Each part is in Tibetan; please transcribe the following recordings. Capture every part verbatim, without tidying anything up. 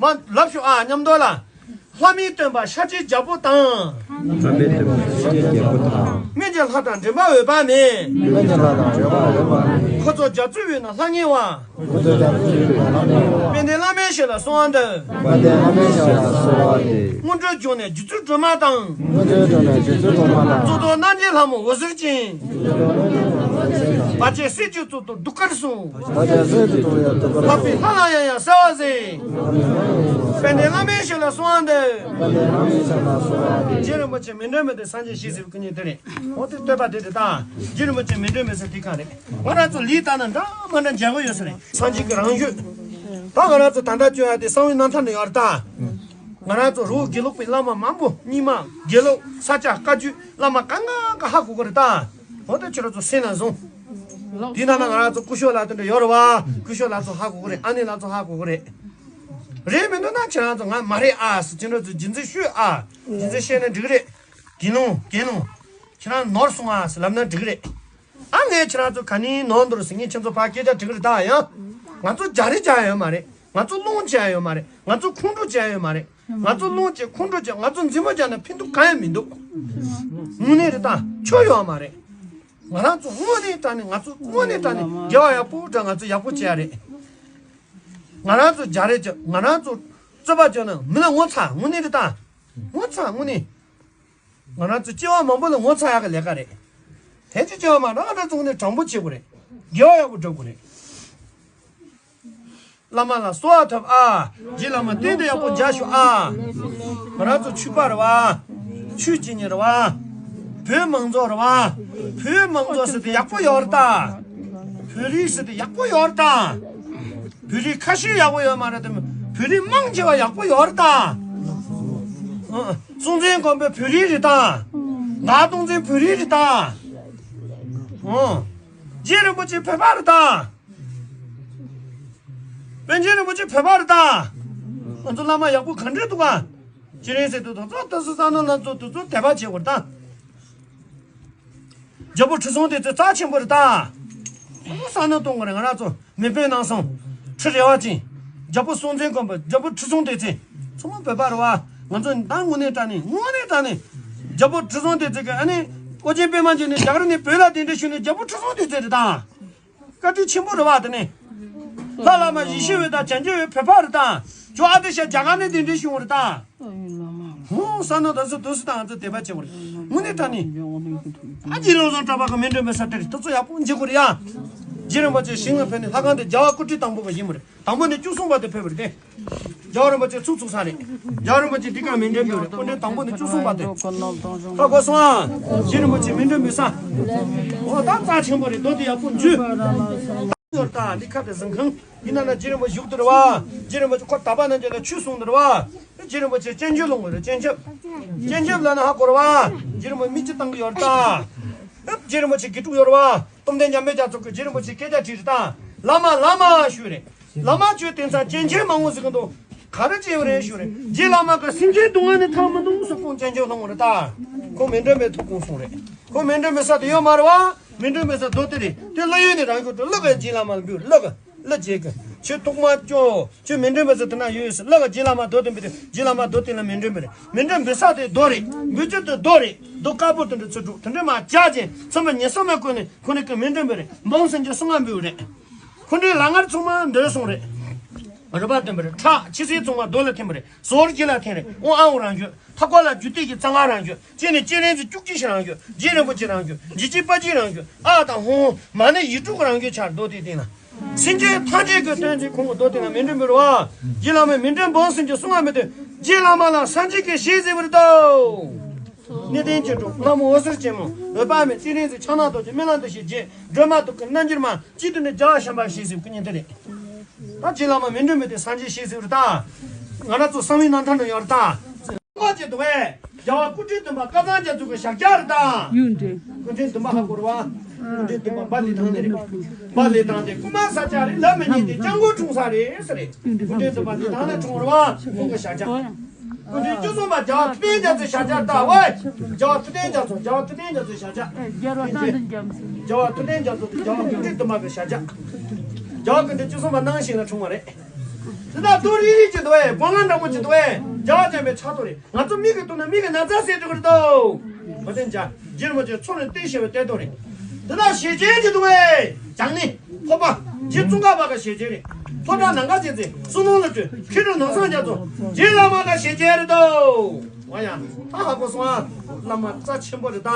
མ་ལབ་ཤོག་ཨ་མཉམ་དུ་ལ། ལྷ་མིའི་སྟོན་པ་ཤཱཀྱའི་རྒྱལ་པོ་དང་། ལྷ་མིའི་སྟོན་པ་ཤཱཀྱའི་རྒྱལ་པོ་དང་། སྨན་གྱི་ལྷ་དང་མགྲིན་པ་འོད་དཔག་མེད། སྨན་གྱི་ལྷ་དང་མགྲིན་པ་འོད་དཔག་མེད། ཁོ་ཚོ་རྒྱ་མཚོའི་དབུས་ན་ལྷང་ངེ་བ། ཁོ་ཚོ་རྒྱ་མཚོའི་དབུས་ན་ལྷང་ངེ་བ། དཔལ་ལྡན་བླ་མའི་ཞབས་ལ་གསོལ་བ་འདེབས། དཔལ་ལྡན་བླ་མའི་ཞབས་ལ་གསོལ་བ་འདེབས། སྔོན་འགྲོའི་སྦྱོར་ནས་རྗེ་བཙུན་སྒྲོལ་མ་དང་། སྔོན་འགྲོའི་སྦྱོར་ནས་རྗེ་བཙུན་སྒྲོལ་མ་དང་། གཙུག་ཏོར་རྣམ་བསྒྱིངས་ལྷ་མོ་འོད་ཟེར་ཅན། བར་ཆད་སེལ་གྱི་གཙུག་ཏོར་གདུགས་དཀར་གསུམ། བར་ཆད་སེལ་གྱི་གཙུག་ཏོར་གདུགས་དཀར་གསུམ། འཕགས་པའི་ལྷ་ལ་ཡང་ཡང་གསོལ་བ་འདེབས། དཔལ་ལྡན་བླ་མའི་ཞབས་ལ་གསོལ་བ་འདེབས། རྗེ་རིན་པོ་ཆེ་མཎྜལ་མེ་དེ་སངས་རྒྱས་ཞེས་ཟེར་བའི་སྐུ་བརྙན་དེ་རེད། འོ་དེ་བསྟོད་པ་དེ་དེ་དང་། རྗེ་རིན་པོ་ཆེ་མཎྜལ་མེ་ཟེར་དེ་གང་རེད། ང་རང་ཚོ་ལུས་ལྟ་ན་འདྲ་མ་འདྲ་མཇལ་གི་ཡོད་ས་རེད། སངས་རྒྱས་ཀྱི་རང་བཞིན། ད་ང་རང་ཚོ་ད་ལྟ་བཅོ་ཡ་དེ་གསང་བའི་རྣམ་ཐར་ནས་ཡོད་རེད་ད། ང་རང་ཚོ་རི་བོ་དགེ་ལུགས་པའི་བླ་མ་མང་པོ་རྙིང་མ་དགེ་ལུགས་ས་སྐྱ་བཀའ་བརྒྱུད་བླ་མ་གང་ག་ག་ཧ་གོ་གི་རེད་ད། འོ་ད་ཁྱོད་རང་ཚོ་སེམས་ལ་བཟུང་། དེ་ནང་ན་ང་རང་ཚོ་སྐུ་ཞབས་ལགས་དེ་འདྲ་ཡོད་རེད་བ། སྐུ་ཞབས་ལགས་ཚོ་ཧ་གོ་གི་རེད། ཨ་ནེ་ལགས་ཚོ་ཧ་གོ་གི་རེད། རེད་མི་འདུག་ན་ཁྱེད་རང་ཚོ་ང་མ་རེད་ཨ་ཟེར། ཁྱེད་རང་ཚོ་རྒྱུ་མཚན་ཤོད་ཨ། རྒྱུ་མཚན་བཤད་ན་འགྲིག་གི་རེད། དགེ་སློང་དགེ་སློང་། ཁྱེད་རང་ནོར་སོང་ཨ་ཟེར་ལབ་ན་འགྲིག་གི་རེད། ཨ་ངས་ཁྱེད་རང་ཚོ་ག་ནས་ནོར་འདུག་ཟེར། ངས་ཁྱེད་ཚོ་ཕར་སྐད་ཆ་དྲི་གི་རེད་ད། ཡང་ང་ཚོ་རྒྱག་རེས་བྱ་ཡ་ཡོད་མ་རེད། ང་ཚོ་སློང་བྱ་ཡ་ཡོད་མ་རེད། ང་ཚོ་ཁོང་ཁྲོ་བྱ་ཡ་ཡོད་མ་རེད། ང་ཚོ་སློང་བྱེད་ཁོང་ཁྲོ་བྱེད་ང་ཚོ་འཛིང་མོ་བྱས་ན་ཕན་ཐོགས་གང་ཡང་མི་འདུག་དངོས་གནས་རེད་ད། ཆོ་ཡོད་མ་རེད། ང་རང་ཚོ་དངོས་གནས་དྲང་གནས་ང་ཚོ་དངོས་གནས་དྲང་གནས་དགེ་བ་ཡག་པོ་འདྲ་ང་ཚོ་ཡག་པོ་བྱེད་ཡ་རེད། ང་རང་ཚོ་རྒྱག་རེས་བྱེད། ང་རང་ཚོ་རྩོད་པ་བྱས་ན་མི་ལ་ངོ་ཚ། དངོས་གནས་རེད་ད། ངོ་ཚ་དངོས་གནས། ང་རང་ཚོ་སྐྱེ་བ་མང་པོ་ལ་ངོ་ཚ་ཡག་གི་ལས་ཀ་རེད། དེ་ཚོ་སྐྱེ་བ་མང་རང་རང་ཚོ་ནས་དྲང་པོ་བྱེད་དགོས་རེད། དགེ་བ་ཡག་པོ་སྒྲུབ་དགོས་རེད། བླ་མ་ལ་གསོལ་བ་ཐོབ་ཨ། རྗེ་བླ་མ་བསྟེན་ཏེ་ཡག་པོ་མཇལ་ཤོག་ཨ། ང་རང་ཚོ་ཆོས་པ་རེད་བ། ཆོས་བྱེད་མཁན་རེད་བ། བོད་མང་ཚོགས་རེད་བ། བོད་མང་ཚོགས་ཟེར་དེ་ཡག་པོ་ཡོད་རེད་ད། བོད་རིགས་ཟེར་དེ་ཡག་པོ་ཡོད་རེད་ད། བོད་རིགས་ཁ་ཤས་ཡག་པོ་ཡོད་མ་རེད་དམ། བོད་རིགས་མང་ཆེ་བ་ཡག་པོ་ཡོད་རེད་ད། ཨ། སྲོང་བཙན་སྒམ་པོ་བོད་རིགས་རེད་ད། ནག་སྟོང་བཙན་བོད་རིགས་རེད་ད། ཨ། རྗེ་རིན་པོ་ཆེ་བོད་པ་རེད་ད། པཎ་ཆེན་རིན་པོ་ཆེ་བོད་པ་རེད་ད། ང་ཚོ་བླ་མ་ཡག་པོ་ག་འདྲ་འདུག་ག་ཅི་རིང་ཟེར་དུས་དང་ཚོ་ད་སུ་ས་ནོ་ལ་ཚོ་དུ་ཚོ་དད་པ་བྱེད་དགོས་རེད་ད། རྒྱལ་པོ་ཁྲི་སྲོང་ལྡེ་བཙན་རྩ་ཆེན་པོ་རེད་ད། ས་ནོ་གཏོང་དགོས་རེད། ང་རང་ཚོ་མི་དཔོན་ནང་སོང་ཁྲི་རེ་བ་ཅན། རྒྱལ་པོ་སྲོང་བཙན་སྒམ་པོ་རྒྱལ་པོ་ཁྲི་སྲོང་ལྡེ་བཙན་ཚང་མ་བོད་པ་རེད་བ། ང་ཚོ་ད་དངོས་གནས་དྲང་གནས་དངོས་གནས་དྲང་གནས་རྒྱལ་པོ་ཁྲི་སྲོང་ལྡེ་བཙན་གྱི་ཨ་ནི་ཨོ་རྒྱན་པད་མ་འབྱུང་གནས་རྒྱ་གར་ནས་བོད་ལ་གདན་འདྲེན་ཞུས་ནས་རྒྱལ་པོ་ཁྲི་སྲོང་ལྡེ་བཙན་རེད་ད། བཀའ་དྲིན་ཆེན་པོ་རེད་བ། དེ་ནི་ལྷ་བླ་མ་ཡེ་ཤེས་འོད་དང་བྱང་ཆུབ་འོད་བོད་པ་རེད་དང་། ཇོ་ཨ་ཏི་ཤ་རྒྱ་གར་ནས་གདན་འདྲེན་ཞུ་བ་རེད་དང་། ཧོ་ས་ནོ་ད་སུ་དུ་སུ་དང་ང་ཚོ་དད་པ་བྱེད་དགོས་རེད། དངོས་གནས་དྲང་གནས། ཨ་ཅེ་བློ་བཟང་གྲགས་པ་གི་མཎྜལ་མེ་སར་དེ་རེད། དུ་ཚོ་ཡག་པོ་འཇིག་དགོས་རེད་ཡ། རྗེ་རིན་པོ་ཆེ་ཞིང་ལ་ཕེབས་ནས་ལྷ་ཁང་དེ་རྒྱལ་བ་སྐུ་ཕྲེང་དང་པོ་བ་ཡིན་པ་རེད། དང་པོ་ནས་བཅུ་གསུམ་པ་དེ་ཕེབས་པ་རེད་དེ། རྒྱལ་བ་རིན་པོ་ཆེ་ཚུགས་ཚུགས་ས་རེད། རྒྱལ་བ་རིན་པོ་ཆེ་འདི་ག་མཎྜལ་མེ་རེད། སྐུ་ཕྲེང་དང་པོ་ནས་བཅུ་གསུམ་པ་དེ། ཧ་གོ་སོང་ཨ། རྗེ་རིན་པོ་ཆེ་མཎྜལ་མེ་ས། འོ་ད་རྩ་ཆེན་པོ་རེད། རྡོ་དེ་ཡག་པོ་འཇུས། ཡོད་ད་འདི་ཁ་དེ་གཟིམ་ཁང་། འདི་ནང་ན་རྗེ་རིན་པོ་ཆེ་བཞུགས་དེ་རེད་བ། རྗེ་རིན་པོ་ཆེ་ཁོ་ད་པ་ན་རྗེ་ལ་ཆོས་གསུངས་དེ་རེད་བ། རྗེ་རིན་པོ་ཆེ་སྤྱན་ཆབ་ལོངས་དེ་རེད། སྤྱན་ཆབ། སྤྱན་ཆབ་ལ་ན་ཧ་གོ་རེད་བ། རྗེ་རིན་པོ་ཆེ་མི་གཅིག་བཏང་གི་ཡོད་ད། རྗེ་རིན་པོ་ཆེ་དགེ་ཕྲུག་ཡོད་རེད་བ། སྟོབས་ལྡན་འཇམ་དཔལ་རྒྱ་མཚོ་གིས་རྗེ་རིན་པོ་ཆེ་སྐད་ཆ་དྲིས་རེད་ད། བླ་མ་བླ་མ་ཞུས་རེད། བླ་མ་ཁྱོད་དེང་སང་སྤྱན་ཆབ་མང་པོ་ཟིག་གི་འདུག་ག་རེ་བྱས་པ་རེད་ཞུ་རེད། རྗེ་བླ་མ་གི་སེམས་ཅན་སྡུག་བསྔལ་ནས་ཐར་མི་འདུག་ཟེར་ཁོང་སྤྱན་ཆབ་ལོངས་རེད་ད། ཁོང་མཎྜལ་མེ་ཐོག་ཁོང་སོང་རེད། ཁོང་མཎྜལ་མེ་ས་དེ་ཡོད་མ་རེད་བ། མཎྜལ་མེ་ས་རྡོ་དེ་རེད། དེ་ཀླུ་ཡུལ་ནས་རང་ཤུགས་ཀླུ་གི་རྗེ་བླ་མ་ལ་འབུལ། ཀླུ་གི་ཀླུ་རྗེ་གི་ཁྱོད་ཐོག་མ་ཅོ་ཁྱོད་མཎྜལ་མེ་ས་དེ་ན་ཡོད་ཡོད་ཟེར། ཀླུ་གི་རྗེ་བླ་མ་རྡོ་དེ་འབུལ་དེ་རྗེ་བླ་མ་རྡོ་དེ་ལ་མཎྜལ་མེ་རེད། མཎྜལ་མེ་ས་དེ་རྡོ་རེད། འབུལ་རྒྱུ་དེ་རྡོ་རེད། རྡོ་དཀར་པོ་དེ་འདྲ་ཚུར་དྲུག་དེ་འདྲ་མ་བྱ་ཅན་ཚང་མ་ཉེ་ས་མ་བཀོད་ནས་ཁོ་ནི་གི་མཎྜལ་མེ་རེད། འབུམ་སངས་རྒྱས་གསུང་ང་འབུལ་རེད། ཁོ་འདྲའི་ལ་ངར་ཚང་མ་འདོད་སོང་རེད། རུ་པ་སྟོན་པ་རེད། ཁྲག་ཕྱི་སེར་ཚང་མ་རྡོ་ལ་ཐིམ་པ་རེད། ཟོར་གྱི་ལ་ཐིམ་རེད། དབང་ཨ་འུ་རང་བྱོན། ཐ་ཀོ་ལ་རྒྱུ་ཏི་གི་གཙང་ང་རང་བྱོན། ཅི་ནས་ཅི་རིང་ཚེ་བཅུ་གཅིག་ཞིག་རང་བྱོན། རྗེ་རིན་པོ་ཆེ་རང་བྱོན། འཇིགས་བྱེད་དཔའ་བྱེད་རང་བྱོན། ཨ་དང་ཧོ་ཧོ་མ་ནི་ཡིད་དྲུག་རང་བྱོན་ཆར་རྡོ་དེའི་སྟེང་ལ། སེམས་ཅན་ཐམས་ཅད་ཀྱི་དོན་ཚེ་ཁོང་གི་རྡོ་དེ་ལ་མཎྜལ་འབུལ་བ། རྗེ་བླ་མའི་མཎྜལ་འབུམ་སངས་རྒྱས་གསུང་ང་མི་དོན། རྗེ་བླ་མ་ལ་སངས་རྒྱས་ཀྱིས་ཞེས་གཟིགས་པར་གདའོ། གནས་བརྟན་གྱི་གྲོགས་ལྷ་མོ་འོད་ཟེར་ཅན་མོ་འོད་དཔག་མེད། ཚེ་རིང་ཚེ་ཕྱག་ན་རྡོ་རྗེ་སྨན་བླ་འདུ་ཤེས་རྗེ་སྒྲོལ་མ་ཐུགས་ཀྱི་རྣལ་འབྱོར་མ། གཅིག་ཏུ་ནི་རྒྱལ་བ་བྱམས་པ་ཞེས་གཟིགས་སྐུ་བརྙན་དེ་རེད། ད་རྗེ་བླ་མ་མཎྜལ་མེ་དེ་སངས་རྒྱས་ཞེས་གཟིགས་པར་གདའ། ང་རང་ཚོ་གསང་བའི་རྣམ་ཐར་ནང་ཡོད་རེད་ད། ཀོ་ཅི་འདུག་བས། རྒྱལ་བ་སྐུ་ཕྲེང་བདུན་པ་བསྐལ་བཟང་རྒྱ་མཚོ་གི་ཞབས་རྗེས་རེད་ད། ཡུན་འདྲེ། སྐུ་ཕྲེང་བདུན་པ་ཧ་གོ་རེད་བ། སྐུ་ཕྲེང་བདུན་པ་བ་ལི་ཐང་ནས་རེད། བ་ལི་ཐང་དེ་རྐུན་མ་ས་ཆ་རེད། ལབ་མི་ཉན་དེ་སྤྱང་པོ་འཁྲུངས་ས་རེད་ཟེར་རེད། སྐུ་ཕྲེང་བདུན་པ་ལི་ཐང་ནས་འཁྲུངས་རེད་བ། ཁོང་གི་ཞབས་རྗེས། སྐུ་ཕྲེང་བཅུ་གསུམ་པ་རྒྱལ་བ་ཐུབ་བསྟན་རྒྱ་མཚོའི་ཞབས་རྗེས་རེད་ད། ཝེ། རྒྱལ་བ་ཐུབ་བསྟན་རྒྱ་མཚོ། རྒྱལ་བ་ཐུབ་བསྟན་རྒྱ་མཚོའི་ཞབས་རྗེས། རྒྱལ་བ་ཐུབ་བསྟན་རྒྱ་མཚོ་དེ་རྒྱལ་བ་སྐུ་ཕྲེང་བདུན་པ་གི་ཞབས་རྗེས། རྒྱལ་བ་སྐུ་ཕྲེང་བཅུ་གསུམ་པ་སྣང་ཞིང་ལ་འཁྲུངས་པ་རེད། དེ་དག་ཏུ་རི་རི་ཅིག་འདུག་བས། སྒོ་ང་འདྲ་མོ་ཅིག་འདུག་བས། བྱ་བ་ཅན་པའི་ཕྱག་རྡོ་རེད། ང་ཚོ་མིག་གིས་མཐོང་ན་མིག་གི་ན་ཚ་སེལ་འགྲོ་གི་རེད་དོ། མ་བསྟན་བྱ། རྗེ་རིན་པོ་ཆེ་ཚོགས་ནི་བརྟན་ཞེས་པའི་གཏེར་རྡོ་རེད། དེ་དག་ཞེ་ཆེན་ཅིག་འདུག་བས། བྱང་ནི་ཕོ་པ། རྗེ་ཙོང་ཁ་པ་གི་ཞེ་ཆེན་རེད། ལྷོ་བྲག་ནམ་མཁའ་ཅན་ཚེ་བསོད་ནམས་བློ་གྲོས་མཁས་གྲུབ་ནོར་བཟང་རྒྱ་མཚོ་རྗེ་བླ་མ་གི་ཞེ་ཆེན་རེད་དོ། ཨ་ཡ། ད་ཧ་གོ་སོང་ཨ། བླ་མ་རྩ་ཆེན་པོ་རེད་ད།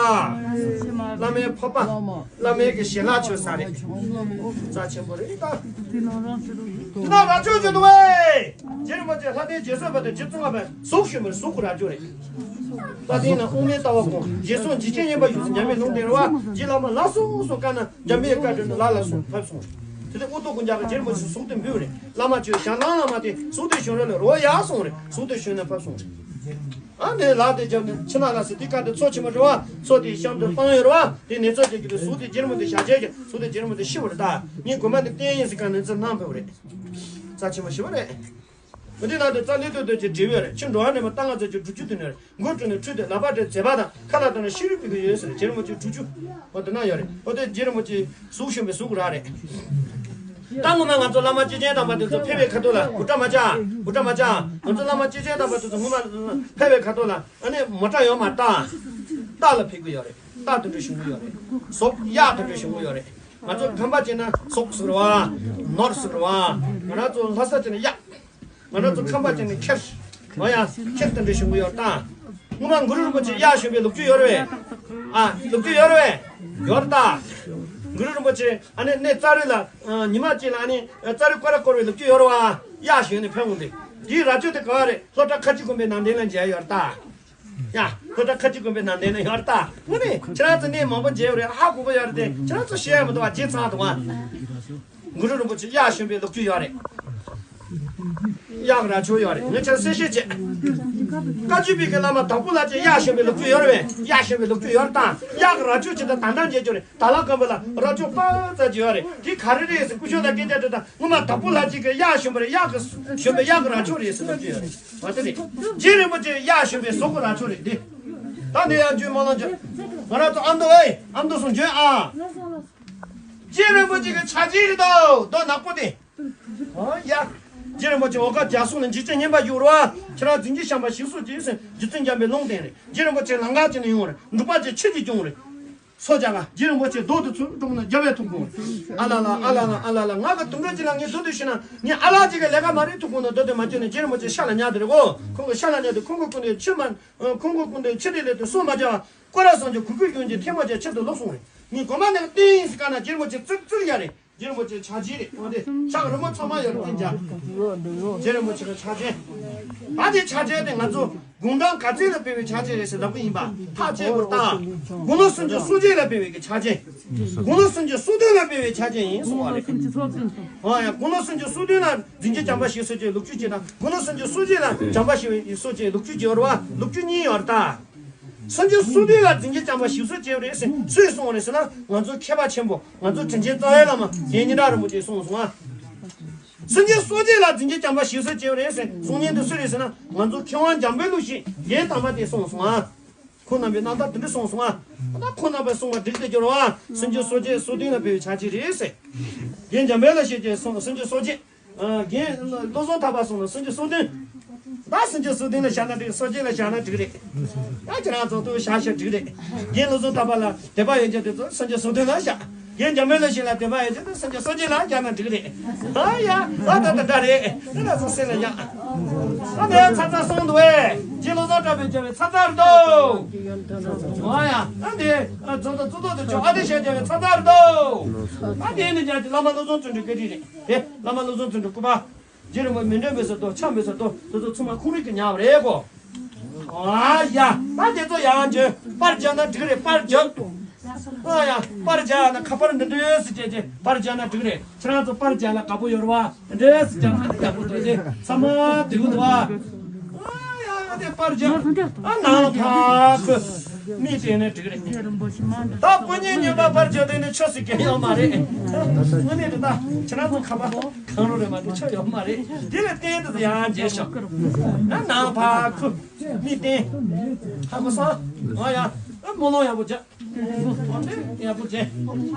བླ་མའི་ཕོ་པ། བླ་མའི་གི་ཞལ་ལག་མཆོད་ས་རེད། རྩ་ཆེན་པོ་རེད་ད། དེ་ན་རབ་མཆོག་ཅིག་འདུག་བས། རྗེ་རིན་པོ་ཆེ་ལྷ་ལྡན་འབྱེད་སོགས་པ་དང་རྗེ་ཙོང་ཁ་པའི་གཟུགས་ཞུམ་པའི་གཟུགས་ཀྱི་རབ་མཆོག་རེད། ལྷ་ལྡན་ན་དབུ་མའི་ལྟ་བ་དགོངས། འབྱེད་སོགས་འཇིགས་བྱེད་བསྙེན་པ་ཡོད་ཟེར་ཉམས་པའི་ལུང་བསྟན་རེད་བ། རྗེ་བླ་མ་ལ་སོགས་སོགས་བཀའ་ན་འཇམ་པའི་བཀའ་དྲིལ་ནས་ལ་ལ་སོགས་ཕེབས་སོང་། དེ་ལས་དབུ་ཐོག་ཀུན་ཀྱང་རྗེ་རིན་པོ་ཆེ་གཟུགས་དེ་འབུལ་རེད། བླ་མ་ཁྱོད་ཞལ་ལག་བླ་མ་དེ་གཟུགས་དེ་ཞོན་ར་ལ་རོ་ཡག་སོང་རེད། གཟུགས་དེ་ཞོན་ན་ཕེབས་སོང་རེད། ཨ་ནི་ལག་དེ་རྒྱབ་ནས་ཕྱི་ནང་ལ་ཟེར་དེ་ཀ་དེ་མཚོ་ཆེན་མོ་རེད་བ། མཚོ་དེའི་གཤམ་དུ་སྤང་ཡོད་རེད་བ། དེ་ནེ་ཙོ་དེ་གི་དེ་གཟུགས་དེ་རྗེ་རིན་པོ་ཆེ་ཞལ་ཆད་ཀྱི་གཟུགས་དེ་རྗེ་རིན་པོ་ཆེ་ཤི་བ་རེད་ད། ངས་དགོན་པ་ནས་བསྟན་ཡིན་ཟེར་ག་ནས་ཚུར་གནང་ཕེབས་པ་རེད། རྩ་ཆེན་མོ་ཞི་བ་རེད། མི་དེ་ནང་དུ་རྩ་ལས་སྟོད་སྟོད་ཀྱི་འབྲས་བུ་རེད། ཆུ་འགྲོ་བ་ནས་མ་ཏང་ང་ཚོ་ཀྱི་དྲུག་ཅུ་དུ་ནས་མགོ་བཀྲུས་ནས་ཁྲུས་དེ་ལག་པ་དེ་མཛེས་པ་དང་ཁ་ལག་དང་ཤེས་རིག་ཕུལ་གྱི་ཡོད་ཟེར། རྗེ་རིན་པོ་ཆེ་དྲུག་ཅུ་འོ་དེ་ན་ཡོད་རེད། འོ་དེ་རྗེ་རིན་པོ་ཆེ་གཟུགས་ཞུམ་པའི་གཟུགས་ར་རེད། ད་ངོ་མ་ང་ཚོ་བླ་མ་སྐྱེས་ཆེན་དམ་པ་དེ་ཚོ་ཕེབས་པའི་ཁ་ཐུག་ལ་འུར་སྒྲ་མ་བྱ། འུར་སྒྲ་མ་བྱ། ང་ཚོ་བླ་མ་སྐྱེས་ཆེན་དམ་པ་དེ་ཚོ་ངོ་མ་ཕེབས་པའི་ཁ་ཐུག་ལ་ཨ་ནི་མོ་ཊ་ཡོད་མ་རྟ། རྟ་ལ་ཕེབས་ཀྱི་ཡོད་རེད། རྟ་དེ་འདྲ་བྱུང་གི་ཡོད་རེད། ཟོག་གཡག་དེ་འདྲ་བྱུང་གི་ཡོད་རེད། ང་ཚོ་ཁམས་པ་བྱས་ན་ཟོག་ཟེར་བ། ནོར་ཟེར་བ། ང་རང་ཚོ་ལྷ་ས་བྱས་ན་གཡག་ང་རང་ཚོ་ཁམས་པ་བྱས་ན་ཁེར། འོ་ཡ། ཁེར་དེ་འདྲ་བྱུང་གི་ཡོད་རེད་ད། སྔོན་མ་གུ་རུ་རིན་པོ་ཆེ་གཡག་བྱོན་པའི་ལོ་རྒྱུས་ཡོད་རེད་བས། ཨ། ལོ་རྒྱུས་ཡོད་རེད་བས། ཡོད་རེད་ད། གུ་རུ་རིན་པོ་ཆེ་ཨ་ནི་གནས་ཙཱ་རི་ལ། ཉི་མ་གཅིག་ལ་ཨ་ནི་ཙཱ་རི་སྐོར་ར་བསྐོར་བའི་ལོ་རྒྱུས་ཡོད་རེད་བ། གཡག་བྱོན་ནས་ཕེབས་འོང་དེ། དེའི་རྭ་ཅོ་དེ་ག་བ་རེད། ལྷོ་བྲག་ཁ་ཆེ་དགོན་པའི་ནང་རྟེན་ལ་མཇལ་ཡོད་རེད་ད། ཡ། ལྷོ་བྲག་ཁ་ཆེ་དགོན་པའི་ནང་རྟེན་ལ་ཡོད་རེད་ད། དངོས་གནས་ཁྱེད་རང་ཚོ་གནས་མང་པོ་མཇལ་ཡོད་རེད། ཧ་གོ་གི་ཡོད་རེད་དེ། ཁྱེད་རང་ཚོ་བཤད་ཡ་མི་འདུག་བ། བརྗེད་ཚར་འདུག་བ། གུ་རུ་རིན་པོ་ཆེ་གཡག་བྱོན་པའི་ལོ་རྒྱུས་ཡོད་རེད། གཡག་གི་རྭ་ཅོ་ཡོད་རེད། ངས་ཁྱེད་གསལ་བཤད་བྱེད། བཀའ་བརྒྱུད་པའི་གི་བླ་མ་དྭགས་པོ་ལྷ་རྗེ་གཡག་བྱོན་པའི་ལོ་རྒྱུས་ཡོད་རེད་བས། གཡག་བྱོན་པའི་ལོ་རྒྱུས་ཡོད་རེད་ད། གཡག་གི་རྭ་ཅོ་ཅིག་དང་ད་ལྟ་མཇལ་རྒྱུ་རེད། ད་ལ་སྐམ་པོ་ལ་རྭ་ཅོ་པ་ཙ་ཅིག་ཡོད་རེད། དེ་ག་རེ་རེད་ཟེར་སྐུ་ཞབས་ལ་སྐད་ཆ་དྲིས་དང་། ངོ་མ་དྭགས་པོ་ལྷ་རྗེ་གི་གཡག་བྱོན་པ་རེད། གཡག་གི་བྱོན་པའི་གཡག་གི་རྭ་ཅོ་རེད་ཟེར་ལབ་ཀྱི་ཡོད་རེད། མ་དེ་རེད། རྗེ་རིན་པོ་ཆེ་གཡག་བྱོན་པའི་ཟོག་གི་རྭ་ཅོ་རེད་འདི། ད་འདི་ཡང་བརྗོད་མ་ལང་བརྗོད། ང་རང་ཚོ་ཨ་མདོ་ཨེ་ཨ་མདོ་སོང་བརྗོད་ཨ། རྗེ་རིན་པོ་ཆེ་གི་ཕྱག་རྗེས་རེད་དོ། རྡོ་ནག་པོ་དེ། ཨོ་ཡ། རྗེ་རིན་པོ་ཆེ་འོལ་ཁ་རྒྱ་གསུང་ལ་འཇིགས་བྱེད་བསྙེན་པ་བཞུགས་རོ། ཁྱེད་རང་འཛིན་གྱི་བྱམས་པ་ཞིག་གསོ་ཅིག་ཟེར་རྗེ་བཙུན་འཇམ་པའི་ལུང་བསྟན་རེད། རྗེ་རིན་པོ་ཆེ་ལམ་ཁ་ཅིག་ནས་ཡོང་རེད། འབྲུག་པ་ཅིག་ཆུ་ཅིག་སྐྱོང་རེད། སོ་རྒྱག་ག་རྗེ་རིན་པོ་ཆེ་རྡོ་དེ་ཚུར་སྒྲུག་ན་རྒྱབ་པས་ཐུག་གོ། ཨ་ལ་ལ་ཨ་ལ་ལ་ཨ་ལ་ལ། ང་གི་དུམ་གྲ་ཅིག་ལ་ངས་རྡོ་དེ་གཞུས་ན་ངའི་ཨ་ལ་ཅིག་གི་ལས་ཀ་མ་རེད་ཐུག་གོ་ན། རྡོ་དེ་མ་གཞུས་ན་རྗེ་རིན་པོ་ཆེ་ཤ་ལ་ཉལ་དེ་རེད་གོ། ཁོང་གི་ཤ་ལ་ཉལ་དེ་ཁོང་གི་སྐུ་མདུན་ཆུ་མ། ཁོང་གི་སྐུ་མདུན་ཆུ་དེ་ལས་དེ་སོ་མ་རྒྱག་ག་སྐོར་ར་སངས་རྒྱས་གུ་གུལ་གཞོན་གྱི་ཐལ་མོ་སྦྱར་ཕྱིར་དུ་ལོག་སོང་རེད། ངས་གོ་མ་ནས་བསྟན་ཡིན་ཟེར་ག་ན་རྗེ་རིན་པོ་ཆེ་ཙིར་ཙིར་ཡ་རེད། རྗེ་རིན་པོ་ཆེ་ཕྱག་རྗེས་རེད། འོ་དེ་ཕྱག་རི་མོ་ཚང་མ་ཡོད་རེད། རྗེ་རིན་པོ་ཆེ་གི་ཕྱག་རྗེས། ད་དེ་ཕྱག་རྗེས་དེ་ང་ཚོ་དགུང་གྲངས་ག་ཚོད་ལ་ཕེབས་པའི་ཕྱག་རྗེས་རེད་ཟེར་ལབ་གི་ཡིན་པ་ཐག་བཅད་དགོས་ད། དགུང་ལོ་སུམ་ཅུ་སོ་བརྒྱད་ལ་ཕེབས་པའི་གི་ཕྱག་རྗེས། དགུང་ལོ་སུམ་ཅུ་སོ་བདུན་ལ་ཕེབས་པའི་ཕྱག་རྗེས་ཡིན་གསུངས་པ་རེད། ཨོ་ཡ། དགུང་ལོ་སུམ་ཅུ་སོ་བདུན་ལ་འཛིན་གྱི་བྱམས་པ་ཞིག་གསོ་ཅེས་ལོ་རྒྱུས་ཅིག་དང་། དགུང་ལོ་སུམ་ཅུ་སོ་བརྒྱད་ལ་བྱམས་པ་ཞིག་གསོ་ཅེས་ལོ་རྒྱུས་ཅིག་ཡོད་རེད་བ། ལོ་རྒྱུས་གཉིས་ཡོད་རེད་ད། སུམ་ཅུ་སོ་བདུན་ལ་འཛིན་གྱི་བྱམས་པ་ཞིག་གསོ་བྱས་པ་རེད་ཟེར་སུས་གསུངས་པ་རེད་ཟེར་ན། ང་ཚོ་མཁས་པ་ཆེན་པོ་ང་ཚོ་དྲིན་ཅན་རྩ་བའི་བླ་མ་རྒན་ཉི་ཟླ་རིན་པོ་ཆེས་གསུངས་སོང་ཨ། སུམ་ཅུ་སོ་བརྒྱད་ལ་འཛིན་གྱི་བྱམས་པ་ཞིག་གསོ་བྱས་པ་རེད་ཟེར་གསུང་མཁན་དེ་སུ་རེད་ཟེར་ན། ང་ཚོ་མཁས་དབང་འཇམ་དཔལ་གླུ་གཞས་རྒན་དམ་པ་དེས་གསུངས་སོང་ཨ། ཁོང་རྣམ་པས་རྣམ་ཐར་དེ་འདྲ་གསུངས་སོང་ཨ། ད་ཁོང་རྣམ་པས་གསུངས་པ་འགྲིག་སྟེ་འགྱུར་བ། སུམ་ཅུ་སོ་བརྒྱད་སོ་བདུན་ལ་ཕེབས་པའི་ཕྱག་རྗེས་རེད་ཟེར། རྒན་འཇམ་དཔལ་གླུ་གཞས་ཀྱིས་གསུངས། སུམ་ཅུ་སོ་བརྒྱད། རྒན་བློ་བཟང་ཐར་པ་གསུངས་ན་སུམ་ཅུ་སོ་བདུན། ད་སུམ་ཅུ་སོ་བདུན་ལ་བཞག་ན་འགྲིག་སོ་བརྒྱད་ལ་བཞག་ན་འགྲིག་རེད། ད་ཁྱེད་རང་ཚོ་ཏུ་བཞག་བཞག་འགྲིག་རེད། རྒན་བློ་བཟང་ཐར་པ་ལ་དད་པ་ཡོད་མཁན་དེ་ཚོ་སུམ་ཅུ་སོ་བདུན་ལ་བཞག་རྒན་འཇམ་དཔལ་གླུ་གཞས་ལ་དད་པ་ཡོད་མཁན་དེ་སུམ་ཅུ་སོ་བརྒྱད་ལ་བཞག་ན་འགྲིག་རེད། ཨ་ཡ། ཨ་ད་ད་འདྲ་རེད། ཨ་ད་ཚོ་སེམས་ལ་ཡག་ཨ་ད་ཚ་ཚ་སོང་འདུག་ཨེ། རྗེ་བློ་བཟང་གྲགས་པས་བརྒྱབ་པའི་ཚ་ཚ་རེད་དོ། ཨ་ཡ། ཨ་འདི་རྫོང་དང་གཙུག་ཏོར་དུ་ཆོག་ཨ་འདི་ཞེས་བརྒྱབ་པའི་ཚ་ཚ་རེད་དོ། ཨ་འདི་ནི་རྒྱ་ཆེ་བླ་མ་བློ་བཟང་བརྩོན་འགྲུས་སྐད་རིགས་རེད། དེ་བླ་མ་བློ་བཟང་བརྩོན་འགྲུས་སྐུ་པར། རྗེ་རིན་པོ་མི་འདྲ་མི་ཟེར་དོ། ཆ་མི་ཟེར་དོ། དེ་ཚོ་ཚང་མ་ཁོང་རང་གིས་ཉར་བ་རེད་གོ། ཨ་ཡ། ད་དེ་ཚོ་ཡང་བརྗོད། པར་བརྒྱབ་ན་འགྲིག་རེད། པར་བརྒྱབ། ཨ་ཡ། པར་བརྒྱབ་ན་ཁ་པར་འདི་འདྲ་ཟེར་བྱས་བྱས་པར་བརྒྱབ་ན་འགྲིག་རེད། ཁྱེད་རང་ཚོ་པར་བརྒྱབ་ན་དགའ་པོ་ཡོད་རེད་བ། འདི་འདྲ་ཟེར་བརྒྱབ་ན་དགའ་པོ་འདུག་སྟེ་ཚང་མ་འདུག་འདུག་བ། ཨ་ཡ། དེ་པར་བརྒྱབ། ཨ་ནང་ཕ་ཁུ། མིག་བལྟས་ན་འགྲིག་རེད། ད་དཔོན་གཉེན་རྙིང་པ་པར་བརྒྱབ་དེ་ནི་ཆོས་སུ་སྐྱེལ་ཡོད་མ་རེད། དངོས་གནས་དེ་ད་ཁྱེད་རང་ཚོ་ཁ་པར་གང་རུང་རེད་མ་གཏོགས་ཆོས་ཡོད་མ་རེད། དེ་ལ་བརྟེན་དུ་ཡང་མཇལ་ཤོག་ཨ་ནང་ཕ་ཁུ། མིག་བལྟས། ཧ་གོ་སོང་། ཨ་ཡ། ཨ་སྨོན་ལམ་ཡག་པོ་བརྒྱབ། ཡག་པོ་བྱས།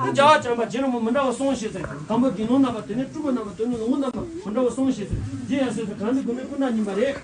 ད་བྱ་བ་བྱམས་པ་བྱེད་རུང་མི་འདྲ་བ་གསུངས་ཤེས་ཟེར། དང་པོ་དགེ་སློང་རྣམ་པ། དེ་ནས་སྤྲུལ་པ་རྣམ་པ། དེ་ནས་ལོངས་སྐུ་རྣམ་པ། མི་འདྲ་བ་གསུངས་ཤེས་ཟེར། དེ་ཡང་སོ་སོ་གང་འདི་དགོན་པའི་སྐུ་ན་ཉིན་པ་རེད།